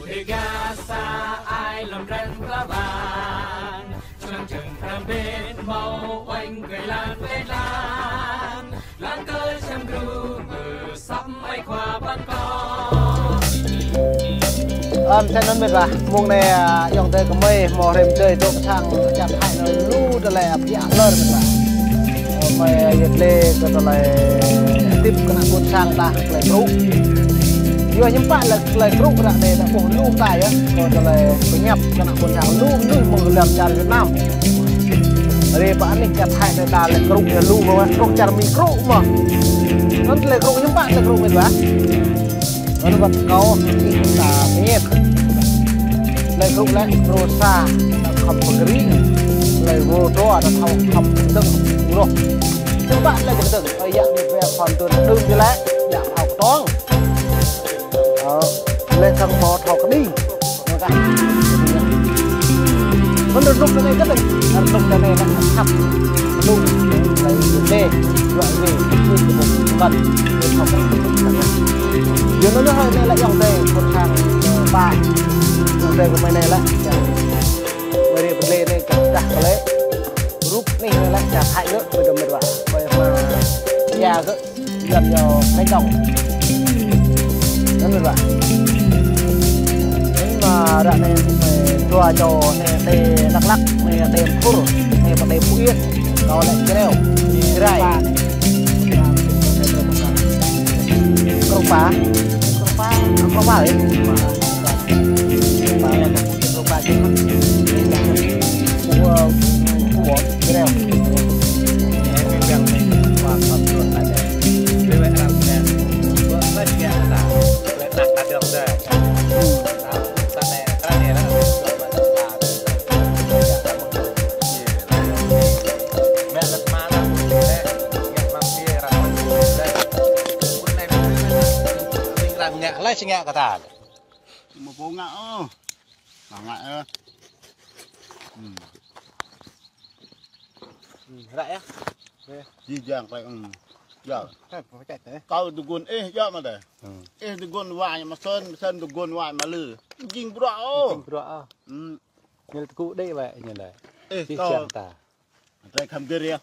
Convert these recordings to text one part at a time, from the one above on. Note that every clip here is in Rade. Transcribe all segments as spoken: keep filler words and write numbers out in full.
Êgasa ai lăm răng pla bang, čang čang kram bên mâo oanh kơ lan leh lan, lan kơ čang gru ngơ săm ai khua ban kâo. Ơ, msĕ snăn mĭt wa, mông anei, a, ayŏng adei kmei mâo hrăm dei dôk sang čar Thái anăn lu tơlơi ăp jă lơr mĭt wa. Ơ, mei yăl dliê kơ tơlơi hdĭp kơ anak ƀuôn sang ta klei krŭ. Yua hiăm pă lĕ klei krŭ ară anei ta ƀuh lu ta yơh, kơ tơlơi pơñăp kơ anak ƀuôn sang lu mnuih mơ̆ng lăm čar Việt Nam. Rê pă anih čar Thái anei ta lĕ krŭ yơh lu mơh, krŭ čar Mi krŭ mơh. Anăn tơlơi krŭ hiăm pă tơlơi krŭ mĭt wa. Anăn wăt kâo ih ta pơñet. Tơlơi krŭ lĕ brô sa, ta khăm pơgri. Tơlơi brô dua, ta thâo khăm dơ̆ng roh. Hiăm pă tơlơi dơ̆ng. Ơ, yă mĭt wa khăm tuôn đưm dih lĕ, yă thâo ktong. Ơ, leh thăng mâo thâo kđi. Anăn rơnŭk anei kơ dơ̆ng. Rơnŭk anei lĕ khăp. Rơnŭk anei lĕ dê. Dua dê. Dua dê. Dua dê. Yua anăn lĕ hŏng anei lĕ ayŏng adei ƀuôn sang, ơ, pă. Ayŏng adei kmei anei lĕ. Mei rê pơdlê anei kơ dah kơ lĕ. Rup anei lĕ čar Thái gơ̆, mei dơ̆ng mĭt wa. Mei hma ya gơ̆. Yuăn yơh, lấy đồng. Anăn mĭt wa. Anăn mă ară anei, ơ, dua čô anei, ti Dak Lak, anei ti Mkur, anei ti Phú Yên. Kâo lĕ Čreo, Jrai. Krông Pa. Krông Pa. Krông Pa, ơ. Krông Pa. Krông Pa. Phú, ơ, Phú Yên. Leh si ngă kơ ta. Mâo pô ngă ôh. Ngă, ngă, ơ. Hmm. Hmm, ră yơh. Jih jang klei, hmm. Yơh. Kâo tơguôn ih, yơh mă dê. Hmm. Ih tơguôn wa ñu mă Sơn, Sơn tơguôn wa ñu mă Lư. Jing bruă ôh. Jing bruă ôh. Hmm. Ñu lĕ tơgŭ đei wĕ ñu lĕ. Ih, jih jang ta. Drei khăm gĭr yơh.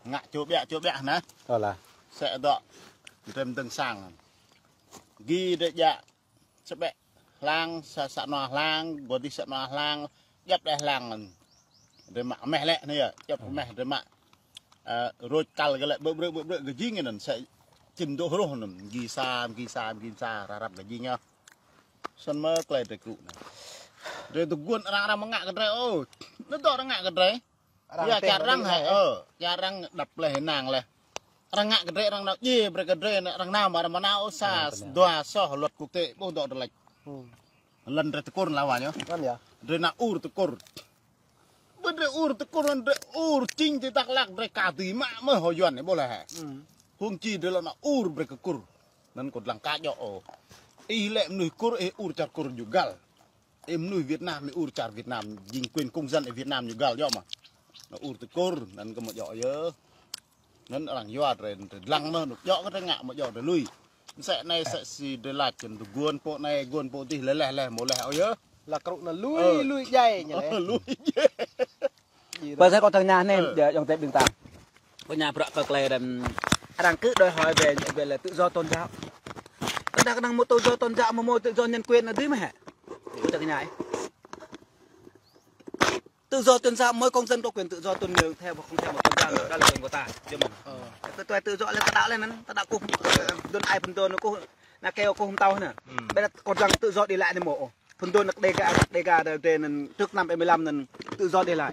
Ngă čô ƀiă, čô ƀiă nă. Ơ lah. Sĕ dŏ. Drei mdơ̆ng sang. Gi drei djă. Sĕ ƀĕ hlang, sa, sa nua hlang, gô dih sa nua hlang, djăp leh hlang. Drei mă meh lĕ anei yơh, djăp meh drei mă. Ơ, rôč kăl kơ lĕ ƀơ̆ ƀrư̆, ƀơ̆ ƀrư̆ kơ jing anăn, sĕ čĭm dôk hruh anăn, gi sa, gi sa, gi sa, rarăm kơ jing yơh. Snăn mơh klei drei krŭ anei. Drei tơguôn arăng, arăng mă ngă kơ drei, ôh. Anăn dŏ arăng ngă kơ drei. Arăng ya, čar arăng hĕ, ơ, čar arăng đăp leh ênang leh. Arăng ngă kơ drei, arăng nao djiê brei kơ drei, arăng nao mă arăng mă nao, ơ, sa, dua soh luật quốc tế, ƀuh dŏ drei lač. Hmm. Lăn drei tơkur lawăn yơh. Lăn yơh. Drei nao ur tơkur. Ƀuh drei ur tơkur, lăn drei ur čing ti Dak Lak, drei ka dưi mă mơh hŏng Yuăn anei ƀuh leh hĕ. Hmm. Huĭ či drei lŏ nao ur brei kơ Kur. Anăn kâo dlăng ka djŏ ôh. Ih lĕ mnuih Kur, ih ur čar Kur jŭ găl. Ih mnuih Việt Nam, ih ur čar Việt Nam, jing quyền công dân ih Việt Nam ñu găl djŏ mơh. Nao ur tơkur, anăn kơ mâo djŏ yơh. Anăn arăng yua drei, drei dlăng mơh, anôk djŏ kơ drei ngă, mâo djŏ drei lui. Msĕ anei, sĕ si drei lač kơ tơguôn pô anei, guôn pô dih, leh leh leh, mâo leh ôh yơh. Lah krŭ anăn lui, ơ, lui djai ñu leh. Lui djai. Pơ sa kâo thâo ñă anei, ơ, djŏ ayŏng adei ƀing ta. Kâo ñă bruă kơ klei arăng, arăng kơ đòi hỏi về, về là tự do tôn giáo. Tơdah arăng mâo tự do tôn giáo, mâo mâo tự do nhân quyền anăn dưi mơh hĕ. Kâo thâo ñă. Tự do tôn giáo, mỗi công dân có quyền tự do tôn giáo theo và không theo một tôn giáo nào, đó là quyền của ta. Djŏ mơh. Ơ. Tự, tự, tự do leh ta đăo leh anăn, ta đăo kkuh, dŭn ai phŭn dŭn kkuh, nao kơ kkuh mtao anăn. Hmm. Ƀiădah kâo dlăng tự do đi lại anei mâo ôh. Phŭn dŭn nao Đêga, Đêga drei anăn trước năm bảy mươi lăm anăn tự do đi lại.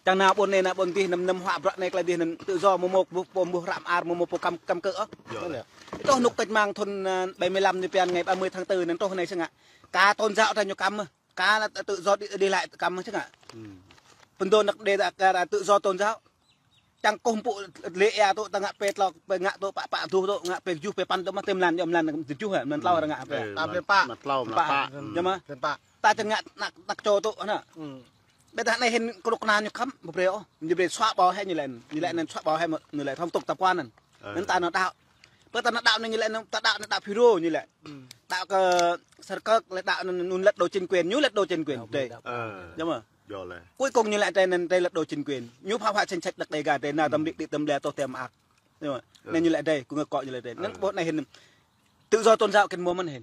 Čiăng nao ƀuôn anei nao ƀuôn dih, năm năm huă bruă anei klei dih anăn tự do mâo mâo pô mbuh hră mơar, mâo mâo pô căm, căm cự ôh. Yơh. Truh anôk cách mạng thŭn, ơ, bảy mươi lăm anei pia ngày ba mươi tháng tư anăn truh anei si ngă. Ka tôn giáo ta ñu cấm mơh. Ka tự do đi, đi lại cấm mơh si ngă. Hmm. Phŭn dŭn nao Đêga tự do tôn giáo. Čiăng kkuh mpŭ dliê êa tŭ ta ngă pê tlâo, pê ngă tŭ pă, pă tŭ tŭ ngă pê kjuh, pê păn tŭ mơh ti mlan, djŏ mlan kjuh hă, mlan tlâo arăng ngă pê. Ơ, mlan, mlan tlâo, mlan pă. Djŏ mơh. Mlan pă. Ta čiăng ngă anak, anak čô tŭ anăn. Hmm. Ƀiădah anei hĭn knŭk kna ñu khăm, ƀu brei ôh. Ñu brei xóa bỏ hĕ ñu lĕ, ñu lĕ anăn xóa bỏ hĕ mơh, ñu lĕ phong tục tập quán anăn. Ơ. Anăn ta nao đăo. Pơ ta nao đăo anăn ñu lĕ, ta đăo anăn đăo FULRO ñu lĕ. Đăo kơ Săr Kơk lĕ đăo anăn anăn lật đổ chính quyền, ñu lật đổ chính quyền. Đăo Drei. Đăo. Ơ. Đăo mă. Djŏ leh. Cuối cùng ñu lĕ drei anăn drei lật đổ chính quyền. Ñu phá hoại chính sách Đêga drei nao tăm đĭ đĭ tăm lĕ tô tem ak. Djŏ mă. Ơ. Anăn ñu lĕ drei, kơ ngă kơ ñu lĕ drei. Anăn ƀuh anei hĭn. Tự do tôn giáo kơ mơ̆ng mơ̆n hĭn.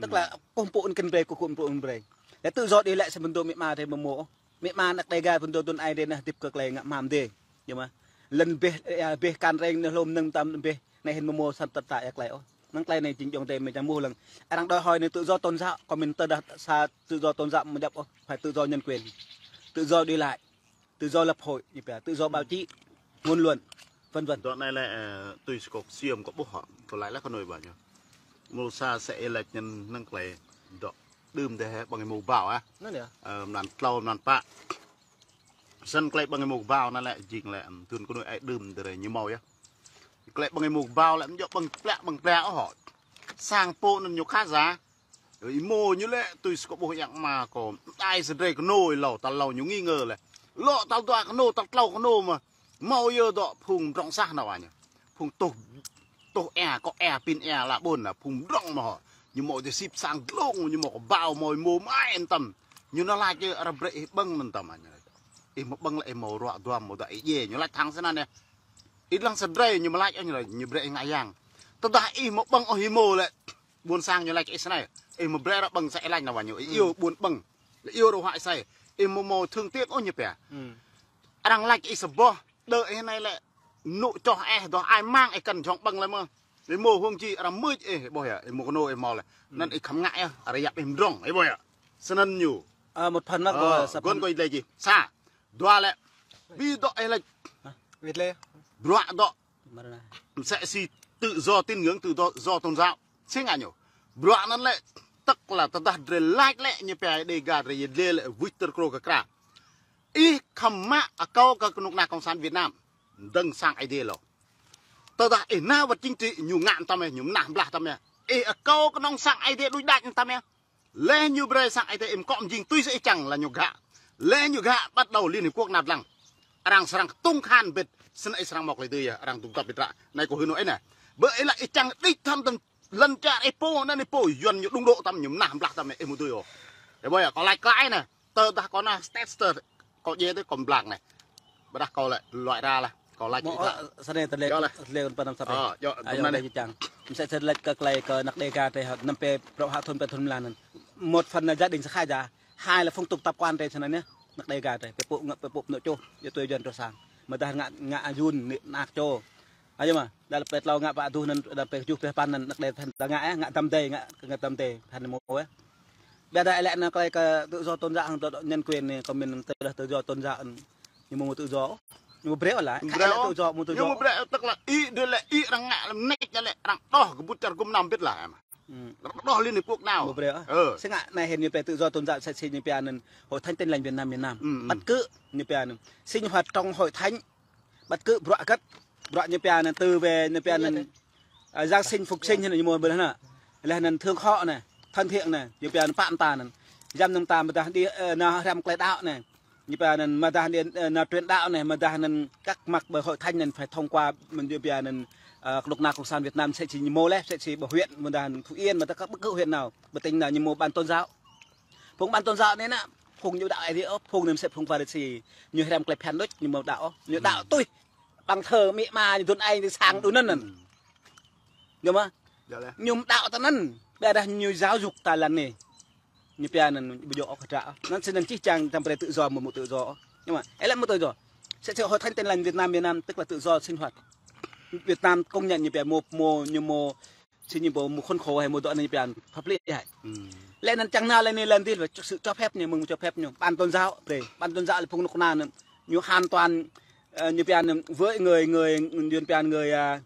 Tức là kơ mpŭ kơ drei, kơ mpŭ kơ drei. Lĕ tự do dih lĕ sĭt phŭn dô amĭ ama drei mơ̆ng mơ̆. Amĭ ama anak Đêga phŭn dô dŭn ai drei nao hdĭp kơ klei ngă hmam dih. Djŏ mă. Lăn ƀĕ, ơ, ƀĕ kan reng nao hlŏm năng tăm ƀĕ. Anei hĭn mơ̆ng mơ̆ săn tơdah êa klei ôh. Năng klei anei jing jŏng drei mơ̆ng čang mơh lăng. Arăng đòi hỏi anei tự do tôn giáo, comment tơdah sa tự do tôn giáo mơ̆ djăp ôh, phải tự do nhân quyền. Tự do đi lại, tự do lập hội, ñu pia, tự do báo chí, ngôn luận, vân vân. Dŏ anei lĕ, ơ, tui si kâo ksiêm kâo ƀuh hŏ, kâo lač leh kơ nui ba ñu. Mrô sa sĕ êlâo anăn năng klei dŏ đưm dê ƀăng êmô kbao ah. Anăn yơh. Ơ, mlan tlâo, mlan pă. Snăn klei ƀăng êmô kbao anăn lĕ jing lĕ, ưm, tŭ kơ nui ai đưm dê ñu mâo yơh. Klei ƀăng êmô kbao lĕ mjŏ ƀăng plă, ƀăng plă ôh hŏ. Sang pô anăn ñu khá giả. Êmô ñu lĕ tui si kâo ƀuh yang ama kâo. Ai sa drei knô êlâo, tal êlâo ñu nghi ngờ leh. Lŏ tal dua knô, tal tlâo knô mơh. Mâo yơh dŏ phung mdrŏng sah nao wa ñu. Phung tuh, tuh êa, kŏ êa, pin êa, ala ƀuôn nă, phung mdrŏng mơh hŏ. Ñu mâo dê sĭt sang dlông, ñu mâo kbao, mâo êmô mơai anăn tăm. Ñu nao lač yơh arăng brei ih ƀơ̆ng anăn tăm ñu. Ih mâo ƀơ̆ng lĕ ih mâo ruă duam mâo dŏ ih djiê, ñu lač thẳng snăn yơh. Ih dlăng sa drei ñu mâo lač ôh ñu lač, ñu brei ih ngă yang. Tơdah ih mâo ƀơ̆ng ôh êmô lĕ. Ƀuôn sang ñu lač ih snei. Ih mâo brei arăng ƀơ̆ng sa ih lač nao wa ñu. Ih iêu ƀuôn ƀơ̆ng. Lĕ iêu rô hua ih sai. Ih mâo mâo thương tiếc ôh ñu pia. Arăng lač ih sa boh. Đơ ih anei lĕ. Nŭ čoh ih dŏ ai mang ih kăn jhŏng ƀơ̆ng leh mơh. Ih mâo huông jih arăng mưč ih, ih ƀuh yơh. Ih mâo knô ih mâo leh. Anăn ih khăm ngă yơh. Arăng yap ih mdrŏng. Ih ƀuh yơh. Snăn ñu. Ơ, một phần mơh kâo sa guôn phần. Kâo lĕ jih. Sa. Dua lĕ. Bi dŏ ih lač. Hă? Wĭt leh. Bruă dŏ. Msĕ si tự do tín ngưỡng, tự do, do tôn giáo. Si ngă ñu. Bruă anăn lĕ, tức là tơdah drei lač lĕ ñu pia Đêga drei yăl dliê lĕ wĭt tơl krô kơ kra. Ih khăm mă akâo kơ knŭk kna cộng sản Việt Nam. Dơ̆ng sang Aê Diê lŏ. Tơdah ih nao wăt chính trị ñu ngă tăm ih, ñu mnah blah tăm ih. Ih akâo knŏng sang Aê Diê đuč đač tăm ih. Leh ñu brei sang Aê Diê ih mkŏ mjing tui si ih čiăng leh ñu gă. Leh ñu gă bắt đầu Liên Hiệp Quốc nao dlăng. Arăng srăng tung khan bĭt, snăn ih srăng mâo klei dưi yơh, arăng dôk găp ƀĭt ră. Anei kâo hưn ôh anei. Bơ ih lač ih čiăng đĭ tăm tăm lăn čar ih pô, anăn ih pô, Yuăn ñu đŭng đŏ tăm ñu mnah blah tăm ih mâo dưi ôh. Ih ƀuh yơh, kâo lač klei anei. Tơdah kâo nao stat sơ, kâo djiê tơ kâo mblang anei. Ƀiădah kâo lĕ loại ra lah. Kâo lač ih ơ, sa anei tơlơi, tơlơi kơ pơnăm sa anei. Ơ, djŏ, dŭm anei. Čiăng. Msĕ si lač kơ klei kơ anak Đêga drei hŏ, năm pê prŏ hă thŭn pê thŭn mlan anăn. Một phần là gia đình sa khai ja. Hai là phong tục tập quán drei snăn yơh. Anak Đêga drei. Pê pŭ ngă, pê pŭ nŏ čuh. Yơh tui Yuăn trô sang. Mơdah ngă, ngă ayun, nĭ, anak čô. Ayơ mă, đa lĕ pê tlâo ngă pă duh anăn, đa pê kjuh pê păn anăn, anak Đêga drei ngă, ngă tăm dê, ngă, ngă tăm dê, păn mâo, ơ. Ƀiădah lĕ anăn klei kơ tự do tôn giáo hŏng tự do nhân quyền anei, kơ mĭn tơdah tự do tôn giáo anăn, ñu mâo tự do. Ñu brei leh, brei leh tự do, mâo tự do. Ñu brei, tức là ih, dê lĕ ih arăng ngă lăm nik lĕ arăng đoh kơ bŭt čar gŭm năm bĭt lah, em. Arăng đoh Liên Hiệp Quốc nao. Mâo brei. Ơ. Si ngă anei hĭn ñu pia tự do tôn giáo, sa si ñu pia anăn Hội Thánh Tin Lành Việt Nam, miền Nam. Bất cứ ñu pia anăn sinh hoạt trong hội thánh. Bất cứ bruă găt, bruă ñu pia anăn từ về ñu pia anăn, à, Giáng sinh, Phục sinh hĭn ñu mâo ƀiădah anăn. Leh anăn Thượng Hội anei, Thân Thiện anei, ñu pia anăn pă mta anăn. Yăm năng ta mơdah đi, ơ, nao hriăm klei đăo anei. Ñu pia anăn mơdah đi, ơ, nao truyền đạo anei, mơdah anăn các mặt bởi hội thánh anăn phải thông qua, ñu pia anăn, ơ, knŭk kna cộng sản Việt Nam msĕ si ñu mâo leh, msĕ si ƀơ huyện, mơdah anăn Phú Yên, mơdah các bất cứ huyện nào, ƀơ tỉnh nào ñu mâo ban tôn giáo. Phung ban tôn giáo anei nă, phung ñu đăo Aê Diê ôh, phung anei msĕ phung Pharisi. Ñu hriăm klei bhiăn đuč, ñu mâo đăo ôh. Ñu đăo tui. Ƀăng thơ amĭ ama ñu dŭn ai ñu sang đuôn anăn. Ñu mă. Ñu đăo tơ anăn. Ƀiădah ñu giáo dục ta lăn anei. Ñu pia anăn ƀu djŏ ôh kơ hdră. Anăn snăn čih čiăng tăm brei tự do mâo mâo tự do. Ñu mă. Ê lĕ mâo tự do. Sẽ, sẽ Hội Thánh Tin Lành Việt Nam, miền Nam, tức là tự do sinh hoạt. Việt Nam công nhận ñu pia mâo, mâo, ñu mâo Si ñu ƀuh mâo khuôn khổ hĕ mâo dŏ anăn ñu pia anăn pháp lý hĕ. Leh anăn čiăng nao leh anei lăn dih, sự cho phép ñu, mơ̆ng cho phép ñu. Ban tôn giáo, brei. Ban tôn giáo lĕ phung knŭk kna anăn. Ñu hoàn toàn, ơ, ñu pia anăn với người, người, ñu pia anăn người, à,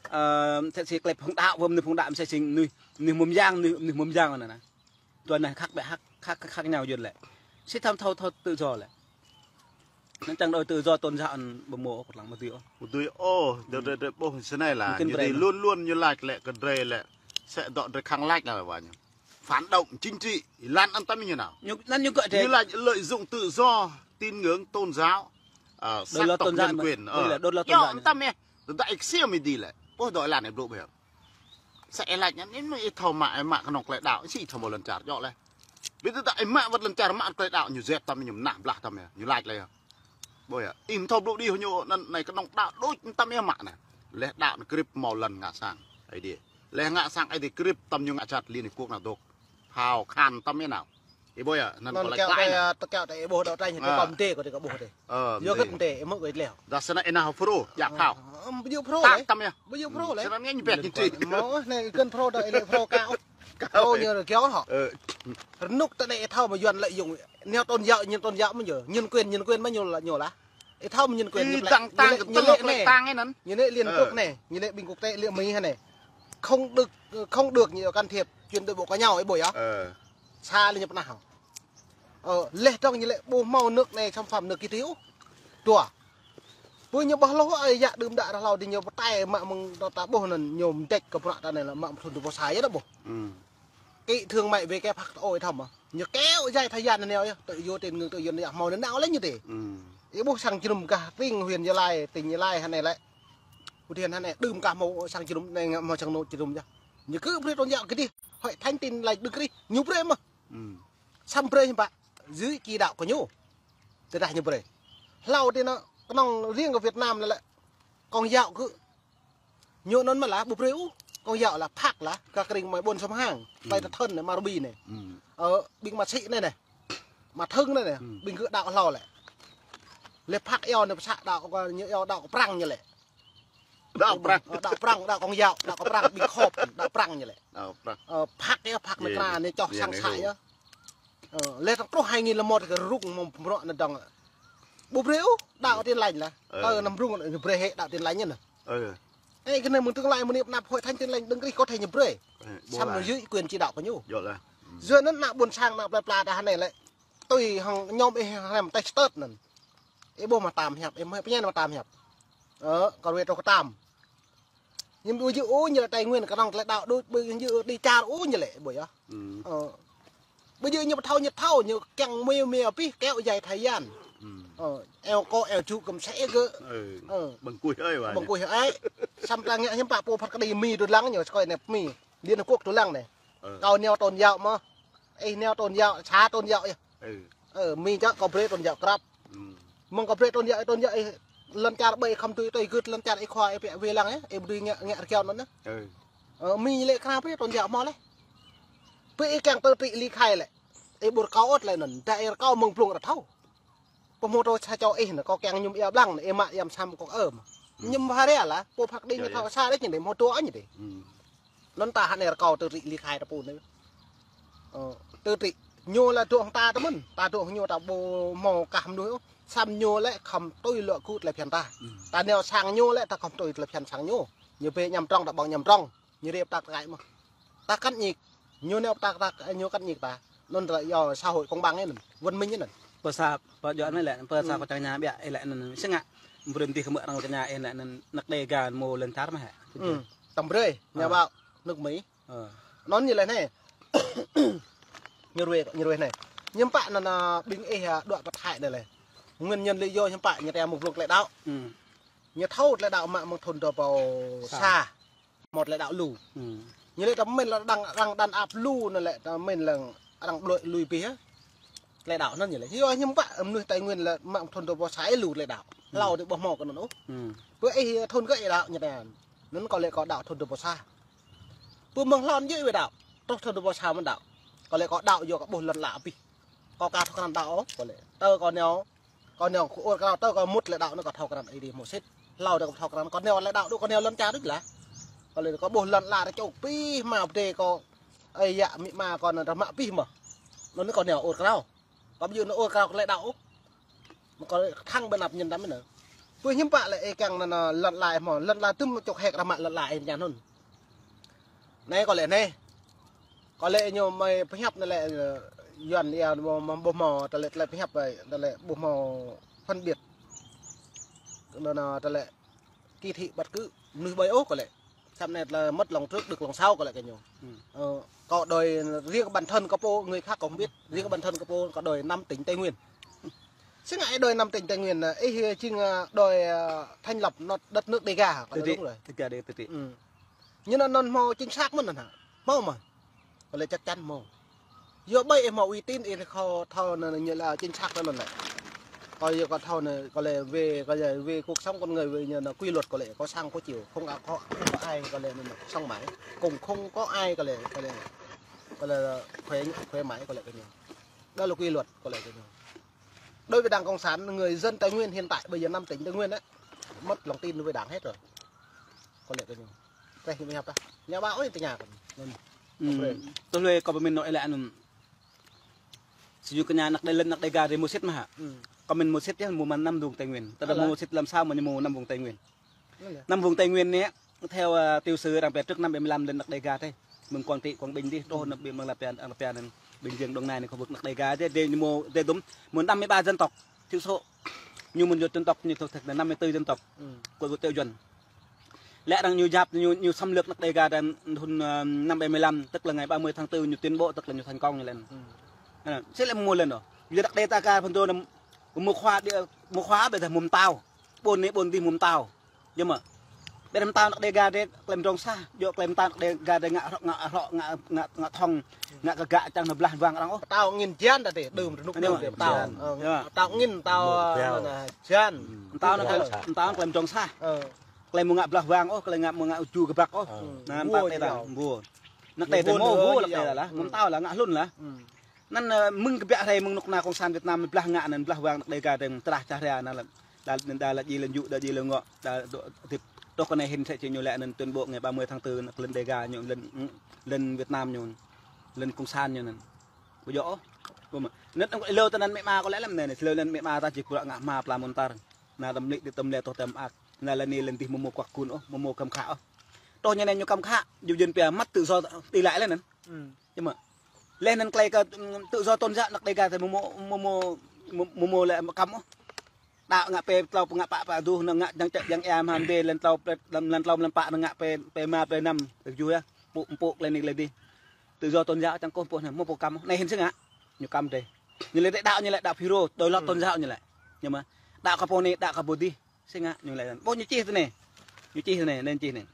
ơ, msĕ si klei phung đăo, mnuih phung đăo, msĕ si mnuih, mnuih mơ̆ng yang, mnuih, mnuih mơ̆ng yang anăn. Dua anăn khác biệt, khác, khác, khác nhau Yuăn lĕ. Si thăm thâu, thâu tự do lĕ. Anăn čiăng đòi tự do tôn giáo anăn ƀu mâo ôh, kơ tlang mâo dưi ôh. Mâo dưi ôh, drei, drei, drei ƀuh snei lah. Mungkin ñu brei drei anăn. Luôn luôn ñu lač lĕ kơ drei lĕ. Sẽ dŏ drei khăng lač lah wa ñu. Phản động chính trị, ih lăn anăn tăm ñu nao. Ñu, anăn ñu gơ̆ drei. Ñu lač lợi dụng tự do, tín ngưỡng, tôn giáo, ờ, sắc tộc, nhân quyền. Đôi là đôi là tôn giáo. Anăn tăm ih. Tơdah ih ksiêm ih dih lĕ. Pô dŏ êlan ih blŭ bĕ. Sa ih lač anăn, ih mă ih thâo mă, ih mă knŏng klei đăo, si ih thâo mâo lăn čar djŏ leh. Bi tơdah ih mă wăt lăn čar mă klei đăo, ñu jep tăm, ñu mnah blah tăm ya, ñu lač leh ya. Ƀuh ya, ih mthâo blŭ đĭ hŏng ñu anăn, anei knŏng đăo đuč tăm ya mă anei. Leh đăo anăn krĭp mâo lăn ngă sang Aê Diê. Leh ngă sang Aê Diê krĭp tăm ñu ngă jhat Liên Hiệp Quốc nao dôk. Phao khan tăm ya nao. Ih ƀuh ya, anăn kâo lač klei anăn. Tơ kâo tơ ih ƀuh đăo tranh, tơ kâo mdê kâo tơ kâo ƀuh tơ. Ơ, yua mdê. Kơ mdê, ih mơ̆ kơ leh. Dah snăn ih nao Fro, djă phao. Ơ, ƀu djŏ Fro leh. Tăm ya. Ƀu djŏ Fro leh. Snăn ngă ñu bĕ ñu ti. Mâo, anei găn Fro đăo, ih lĕ Fro kâo. Kâo. Fro ñu kâo hŏ. Ơ. Rnuk tơ anei ih thâo mă Yuăn lợi dụng. Neo tôn giáo, nhân tôn giáo mă ñu. Nhân quyền, nhân quyền mă ñu lah, ñu lah. Ih thâo mă nhân quyền. Ih ñu lĕ, tăng, ñu tăng, lĕ, tăng, ñu lĕ tăng anei. Ñu lĕ Liên Hợp Quốc anei. Ñu lĕ ƀĭng quốc tế, lĕ Mi anei. Không được, không được ñu can thiệp chuyện nội bộ của nhau, ih ƀuh ya. Ơ. Sa lĕ ñu pnah hŏ. Ơ, leh dŏng ñu lĕ ƀu mâo nước anei xâm phạm nước kia ti ôh. Dua. Pô ñu ƀuh lŏ, ơ, yă đưm đă rah hlâo dih ñu pơtai mă mơ̆ng ta, ta ƀuh anăn ñu mdêč kơ bruă ta anei lah mă mthŭn tu pô sa ya dah ƀuh. Kơ thương mại về cái phak ôi thăm à. Ñu kéo dài thời gian anei ya, tự do tiền ngừng tự do anei ya, mâo anăn nao leh ñu ti. Ih ƀuh sang jơnum kah tỉnh huyện Gia Lai, tỉnh Gia Lai hŏng anei lĕ. Ƀuh ti hŏng anei đưm kah mâo sang jơnum, anei mâo sang nô jơnum ya. Ñu kơ brei tôn giáo kơ dih, Hội Thánh Tin Lành Đấng Christ, ñu brei mơh. Săm brei hiam pă, dưới chỉ đạo kơ ñu. Tơdah ñu brei. Hlâo ti anăn, knŏng riêng kơ Việt Nam lĕ lĕ. Công giáo kơ. Ñu anăn mă lah, ƀu brei ôh. Công giáo lah, phak lah, kơ krĭng mơi ƀuôn Sông Hang. Tây Tơ Thơn anei, Mara Bi anei. Ơ, ƀing mă sĭ anei anei. Mă Thơ̆ng anei anei, ƀing kơ đăo hlâo lĕ. Leh phak iâu anei pơsă đăo, ñu iâu đăo kơ Prăng ñu lĕ. Đăo Prăng. Ơ, đăo Prăng, đăo Công giáo, đăo kơ Prăng, ƀĭng khŏp, đăo Prăng ñu lĕ. Đăo Prăng. Ơ, phak ya, phak mkra anei čoh sang sa ya. Ơ, leh tơ̆ng truh hai nghìn lẻ một kơ rŭng mơ̆ng bruă anăn dŏng. Ƀu brei ôh, đăo Tin Lành lah. Tơ năm rŭng ñu brei hĕ đăo Tin Lành anăn. Ơ, kơ anei mơ̆ng tương lai mơ̆ng anei pnăp Hội Thánh Tin Lành Đấng Christ có thể ñu brei. Săm ñu dưới quyền chỉ đạo kơ ñu. Yua anăn ană ƀuôn sang, ană plei pla ta hŏng anei lĕ. Tui hŏng ñu ih hrăm têč tơt anăn. Ih ƀuh mă tam hiăp, ih mă pơñen mă tam hiăp. Ơ, kơ rue trôk kơ tam. Ñu ƀu djŏ ôh ñu lĕ Tây Nguyên knŏng klei đăo đuč, ƀu djŏ đĭ čar ôh ñu lĕ, ƀuh ya. Ơ. Ƀu djŏ ñu pơthâo ñu thâo, ñu kiăng mui mui abih kéo dài thời gian. Ơ, eo kơ eo čŭ kăm sĕ gơ̆. Ơ. Ƀăng kuih ơi. Săm ta ngă hiam pă pô phat kđi Mi dôk lăng ñu, skoi anei Mi. Liên Hợp Quốc dôk lăng anei. Kâo neo tôn giáo mơh. Ih neo tôn giáo, sa tôn giáo ih. Ơ, Mi čă kâo brei tôn giáo krăp. Mơ̆ng kâo brei tôn giáo, tôn giáo ih lăn čar ƀai khăm tui tui gưt lăn čar ih khua ih pĕ wê lăng ih, ih ƀu dưi ngă, ngă rơkiao anăn. Ơ, Mi lĕ kra brei tôn giáo mâo leh. Pơ ih kiăng tơ trĭ ly khai lĕ. Ih ƀu rơkâo ôh leh anăn, dah ih rơkâo mơ̆ng blung ră thâo. Pô mô tô sa čô ih anăn, kâo kiăng ñŭm ia blang anăn, ih mă ia msăm kâo ơm. Ñŭm hara lah, pô phat kđi ñu thâo sa đĕč ñu dih, mô tô ñu dih. Anăn ta hŏng anei rơkâo tơ trĭ ly khai ta pô anei. Ơ, tơ trĭ. Ñu lah dôk hŏng ta tơ mơ̆n, ta dôk hŏng ñu ta ƀu mâo kah mnuih ôh. Săm ñu lĕ khăm tui lŏ kŭ tlei phiăn ta. Ta neo sang ñu lĕ ta khăm tui tlei phiăn sang ñu. Ñu bê ñăm trong ta ƀơ̆ng ñăm trong. Ñu rê ptak tkai mơh. Ta kăn ñik. Ñu neo ptak tak, ñu kăn ñik ta. Anăn ta yua xã hội công bằng anăn. Văn minh anăn. Pơ sa, pơ djŏ anei lĕ, pơ sa kơ čang ña ƀiă, ih lĕ anăn, si ngă. Brei mdih kơ mơ̆ arăng čang ña, ih lĕ anăn, anak Đêga mâo lăn čar mơh hĕ. Tăm brei, ñu ƀuh, nước Mỹ. Anăn ñu lĕ anei. Ñu ruê, ñu ruê anei. Ñu hiam pă anăn, ƀing ih, đuaĭ pơ Thái anei lĕ. Nguyên nhân lý do hiam pă, ñu ta mŭk blung klei đăo. Ñu thâo klei đăo mă mơ̆ng thŭn dua êbâo sa. Mâo klei đăo lu. Ñu lĕ ta mĭn lah đang, đang đàn áp lu anăn lĕ ta mĭn lăng arăng đuĕ lui bih. Klei đăo anăn ñu lĕ. Yua hiam pă mnuih Tây Nguyên lĕ mă thŭn dua êbâo sa ih lu klei đăo. Hlâo dih ƀuh mâo kơ anăn ôh. Pơ ih thŭn kơ ih đăo ñu ta. Anăn kâo lĕ kâo đăo thŭn dua êbâo sa. Pơ mơ̆ng hlâo anăn jih ih đăo. Truh thŭn dua êbâo sa mơ̆n đăo. Kâo lĕ kâo đăo yua kâo ƀuh lăn ala abih. Kâo ka thâo krăn đăo ôh, kâo lĕ. Tơ kâo neo Kâo neo kơ ur kâo, tơ kâo mŭt lĕ đăo anăn kâo thâo krăn Aê Diê mâo sĭt. Hlâo dih kâo thâo krăn, kâo neo lĕ đăo đuč kâo neo lăn čar đuč lah. Kâo lĕ kâo ƀuh lăn ala ta čŏk pih mă pdê kâo. Ơ yă amĭ ama kâo anăn rah mă pih mơh. Anăn kâo neo ur kâo. Kâo ƀu djŏ neo ur kâo klei đăo ôh. Kâo thăng ƀơi anăp nhân tăm anăn. Pô hiam pă lĕ ih kiăng anăn lăn ala ih mâo, lăn ala tŭm čŏk hĕ rah mă lăn ala ih mñan anăn. Anei kâo lĕ anei. Kâo lĕ ñu mơi pơhiăp anei lĕ, ơ, Yuăn ia mâo, mâo, ƀuh mâo, ta lĕ, ta lĕ pơhiăp, ơ, ta lĕ ƀuh mâo phân biệt. Anăn, anăn, ta lĕ kỳ thị bất cứ mnuih ƀai ôh kâo lĕ. Săm anei ta lĕ mất lòng trước được lòng sau kâo lĕ kơ ñu. Ơ, kâo đòi riêng bản thân kâo pô, người khác kâo không biết. Riêng bản thân kâo pô, kâo đòi năm tỉnh Tây Nguyên. Sĭt ngă ih đòi năm tỉnh Tây Nguyên, ơ, ih, ơ, jing, ơ, đòi, ơ, thành lập nó đất nước Đêga, kâo Tây nói Trị, đúng rồi. Đêga, Đêga, Tây Trị. Ừ. Ñu anăn, anăn mâo chính xác mơ̆n anăn hă? Mâo mơ̆n. Kâo lĕ chắc chắn mâo. Yua ƀai ih mâo uy tín ih thâo, thâo anăn ñu lĕ chính xác anăn lĕ. Kâo yua kâo thâo anăn, kâo lĕ về, kâo lĕ về cuộc sống con người, về ñu anăn quy luật kâo lĕ, kâo săng khó chịu, không có, không có ai kâo lĕ anăn sống mãi. Cũng không có ai kâo lĕ, kâo lĕ, kâo lĕ khỏe, khỏe mãi kâo lĕ kơ ñu. Đó là quy luật kâo lĕ kơ ñu. Đối với Đảng Cộng sản, người dân Tây Nguyên hiện tại bây giờ năm tỉnh Tây Nguyên á, mất lòng tin với Đảng hết rồi. Kâo lĕ kơ ñu. Teh ñu hiăp tah. Ñu ba ôi tơ ñu kơ ñu. Hm. Tơ hlue kâo pơmĭn nŏ ih lĕ anăn. Sĭt ñu kơ ñu anak Đê-, lăn anak Đêga drei mâo sĭt mơh hă? Hm. Kâo mĭn mâo sĭt yơh mâo mă năm vùng Tây Nguyên. Tơdah mâo sĭt lam sao mă ñu mâo năm vùng Tây Nguyên. Năm vùng Tây Nguyên anei, theo, à, tiểu sử arăng pia trước năm bảy mươi lăm lăn anak Đêga tê. Mơ̆ng Quảng Trị, Quảng Bình dih, truh năm bi mơ̆ng lăn pia, lăn pia anăn Bình Dương, Đồng Nai anei khu vực anak Đêga tê, drei ñu mâo, drei dŭm, mâo năm mươi ba dân tộc thiểu số. Ñu mâo dân tộc, ñu thuộc thành năm mươi tư dân tộc. Hm. Của, của Triệu Duẩn. Lĕ arăng ñu yap, ñu, ñu xâm lược anak Đêga anăn thŭn, à, năm bảy mươi lăm, tức là ngày ba mươi tháng tư ñu tuyên bố, tức là ñu thành công ñu lĕ. Hm. À, sĭt lĕ mâo lăn ôh. Yua anak Đêga ta ka phŭn dô năm, mâo khua đê, mâo khua ƀiădah mâo mtao. Ƀuôn anei ƀuôn dih mâo mtao. Yơh mơh. Ƀiădah mtao anak Đêga drei klei mdrŏng sah, yua klei mtao anak Đêga drei ngă hrŏ, ngă hrŏ, ngă, ngă, ngă thŏng, ngă kgă čiăng nao blah wang arăng ôh. Mtao angĭn hjan ta tê, đưm rnuk Anei đưm mơh, tê mtao. Mtao. Ơ, yơh. Mtao angĭn, mtao, mtao hjan. Mtao anăn klei, mtao anăn klei mdrŏng sah. Ơ. Klei mâo ngă blah wang ôh, klei ngă mâo ngă ju kbăk ôh. Ơ. Anăn mtao tê ta, mbuo. Anak Đêga tê mâo, mbuo, anak Đêga lah, mâo mtao lah, ngă hlŭn lah. Hm. Anăn, ơ, mơ̆ng kbiă hrei mơ̆ng knŭk kna Cộng sản Việt Nam blah ngă anăn blah wang anak Đêga drei mtrah čah ria anăn lĕ. Đa, đa lĕ djiê lĕ jŭ, đa djiê lĕ ngŏ, đa dôk hdĭp. Truh kơ anei hĭn sĕ či ñu lĕ anăn tuyên bố ngày ba mươi tháng tư anăn lăn Đêga ñu lăn, lăn Việt Nam ñu, lăn Cộng sản ñu anăn. Ƀu djŏ ôh. Ƀu mă. Anăn êlâo tơ anăn amĭ ama kâo lĕ lăm anei, êlâo lăn amĭ ama ta či pura ngă hma pla mŭn tar. Nao tăm lĭ dih tăm lĕ tuh tăm ak. Nao lăn anei lăn dih mâo mâo kuak kun ôh, mâo mâo kăm khă ôh. Truh ñu anei ñu kăm khă, ñu jing pia măt tự do đi lại lĕ anăn. Hm. Yơh mơh. Leh anăn klei kơ, ưm, tự do tôn giáo anak Đêga tê mâo mâo, mâo mâo, mâo mâo lĕ kăm ôh. Đăo ngă pê tlâo ngă pă pă duh, ngă jăng čĕ jăng êa mham dê, lăn tlâo plĕ, lăn, lăn tlâo lăn pă ngă pê, pê ma pê năm, pê kjuh yơh. Pŭ, pŭ klei anei klei dih. Tự do tôn giáo čang kôh pô anăn, mâo pô kăm ôh. Anei hĭn sĭt ngă. Ñu kăm drei. Ñu lĕ đăo ñu lĕ đăo FULRO, đối lập tôn giáo ñu lĕ. Yơh mơh. Đăo kơ pô anei, đăo kơ pô dih. Sĭt ngă ñu lĕ. Ƀuh ñu čih tơ anei. Ñu čih tơ anei, anăn čih anei.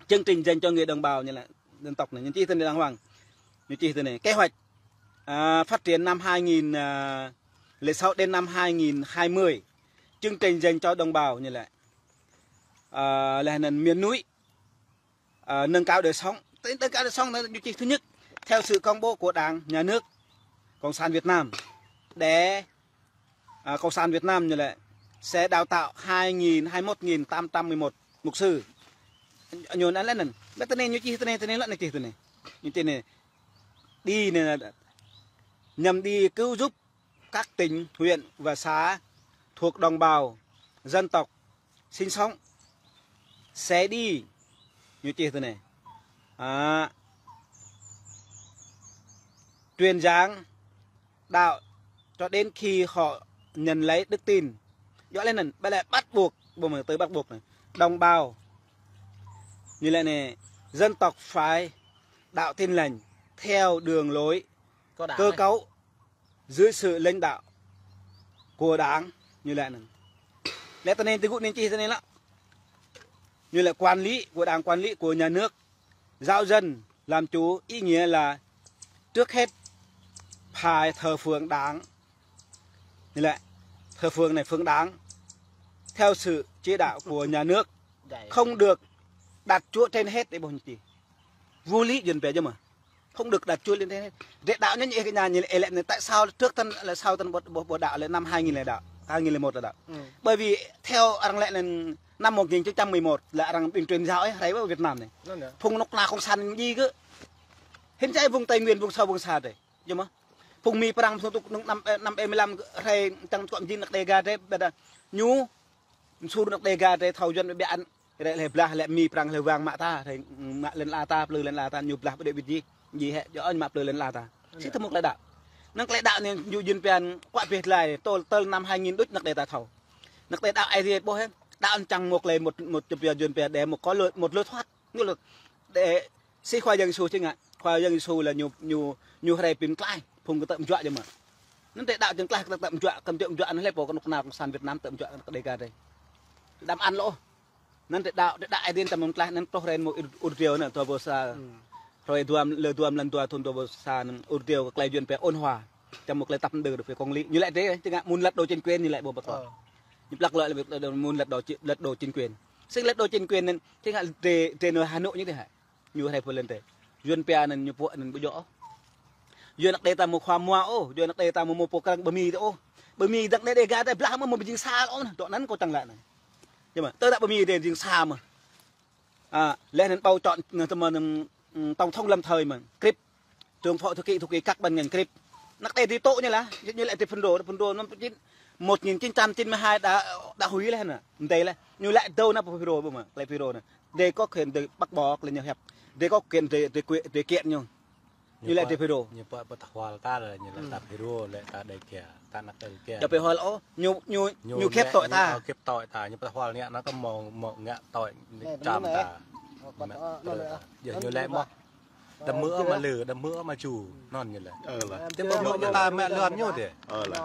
Chương trình dành cho người đồng bào ñu lĕ, dân tộc anei, ñu čih tơ anei đàng hoàng. Ñu čih tơ anei. Kế hoạch, à, phát triển năm hai nghìn lẻ sáu đến năm hai nghìn hai mươi. Chương trình dành cho đồng bào ñu lĕ. À, leh anăn miền núi. À, nâng cao đời sống. Nâng cao đời sống anăn ñu čih thứ nhất, theo sự công bố của Đảng, Nhà nước, Cộng sản Việt Nam. Để à, Cộng sản Việt Nam ñu lĕ sẽ đào tạo hai nghìn, hai mươi mốt nghìn tám trăm mười một mục sư. Ñu anăn lĕ anăn. Ƀiădah tơ anei ñu čih tơ anei, tơ anei lĕ anăn čih tơ anei. Ñu čih anei. Đi anei, nhằm đi cứu giúp các tỉnh, huyện và xã thuộc đồng bào dân tộc sinh sống. Sẽ đi. Ñu čih tơ anei. À, truyền giảng đạo cho đến khi họ nhận lấy đức tin. Djŏ leh anăn, ƀiădah lĕ bắt buộc, ƀuh mơh từ bắt buộc anei. Đồng bào, ñu lĕ anei, dân tộc phải đạo Tin Lành theo đường lối cơ cấu dưới sự lãnh đạo của Đảng, ñu lĕ anăn. Leh tơ anei ti gŭ anei čih tơ anei lĕ. Ñu lĕ quản lý của Đảng, quản lý của nhà nước, giáo dân làm chủ, ý nghĩa là trước hết phải thờ phượng Đảng. Ñu lĕ thờ phượng anei, phượng Đảng theo sự chỉ đạo của nhà nước, không được đặt Chúa trên hết, ƀuh ñu čih. Vô lý, Yuăn pia yơh mơh. Không được đặt Chúa lên trên hết. Drei đăo ñu ñu ih kơ ñu lĕ, lĕ anei, tại sao trước tăn lĕ sau tăn ƀuh, ƀuh, ƀuh đăo lĕ năm hai nghìn lĕ đăo, hai nghìn lẻ một lĕ đăo. Ƀiădah theo arăng lĕ anăn năm một nghìn chín trăm mười một lĕ arăng bình truyền giáo ih hrei ƀơ Việt Nam anei. Phung knŭk kna cộng sản ñu djiê kơ. Hĭn čai vùng Tây Nguyên, vùng sâu, vùng xa drei. Yơh mơh. Phung Mi Prăng, phung tŭk năm, ơ, năm bảy mươi lăm hrei čang tuôm jing anak Đêga drei, ƀiădah ñu msur anak Đêga drei thâo Yuăn ƀiă ƀiă anăn. Hrei leh blah, leh Mi Prăng, leh wang mă ta, hrei mă lăn ala ta, plư lăn ala ta, ñu blah ƀiă ƀiă jih. Jih hĕ, djŏ ñu mă plư lăn ala ta. Sĭt tơ mâo klei đăo. Năng klei đăo anei ñu Yuăn pia kuă bĕ tlei, tơl, tơl năm hai nghìn đuč anak Đêga ta thâo. Anak Đêga đăo ai tiê ƀuh hĕ. Đăo anăn čang mâo klei một, một čô pia Yuăn pia để một có lối, một lối thoát. Ñu lĕ, để si Khua Yang Yêsu či ngă. Khua Yang Yêsu lĕ ñu, ñu, ñu hrei bi mtlaih. Phung kơ tơm juă yơh mơh. Anăn drei đăo čiăng tlaih kơ tăm juă, kăm tiŏ juă anăn hlei pô knŭk kna cộng sản Việt Nam tăm juă kơ Đêga drei. Đăm ăn lŏ. Anăn drei đăo, drei đăo ai dien tăm mtlaih, anăn troh ren mâo ur-, ur điêu anăn, dua êbâo sa. Hruê dua, lơ dua mlan dua thŭn dua êbâo sa anăn ur điêu kơ klei yuăn pia ôn hòa. Čiăng mâo klei tăp mđơr pia công lý. Ñu lač drei, čiăng ngă muốn lật đổ chính quyền ñu lač ƀuh bơ tloh. Ñu plăk lŏ lĕ muốn lật đổ chi-, lật đổ chính quyền. Sĭt lật đổ chính quyền anăn, čiăng ngă drei, drei nơ Hà Nội ñu dê hă. Ñu hrei pô lăn drei. Yuăn pia anăn ñu pô anăn ƀu djŏ ôh. Yuăn anak đei ta mâo khua mua ôh, yuăn anak đei ta mâo mâo pô krăng bơmi ta ôh. Bơmi dăng đei Đêga ta blah mâo mâo jing sa ôh anăn, dŏ anăn kâo čiăng lač anăn. Yơh mă, tơ đăo bơmi drei jing sa mơh. A, leh anăn ƀâo čŏn, anăn tơ mă anăn, tổng thống lâm thời mơh, Grip. Trưởng phó thư ký, thư ký các ban ngành Grip. Anak đei drei tŭ ñu lah, ñu lač drei FULRO, FULRO năm chín, một nghìn chín trăm chín mươi hai đã, đã hủy leh anăn, mdei leh. Ñu lač dơ̆ng anăn FULRO ƀuh mă, klei FULRO anăn. Drei có quyền drei bác bỏ klei ñu hiăp. Drei có quyền drei, drei quyền, drei kiện ñu. Ñu lač drei FULRO. Ñu pă, pă ta hwal ta leh, ñu lač ta FULRO, lač ta Đêga, ta anak Đêga. Djŏ pia hwal ôh, ñu, ñu, ñu khep tŏ ta. Khep tŏ ta, ñu pă ta hwal ñu, anăn kơ mâo, mâo ngă tŏ, čăm ta. Yơh ñu lač mơh. Đăm mơ̆ mă lư, đăm mơ̆ mă ju, anăn ñu lač. Ơ lah. Tơdah mơ̆ mă ta mă lăn ñu dê. Ơ lah.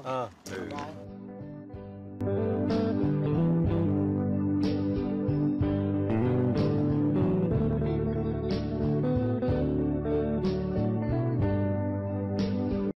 Ơ.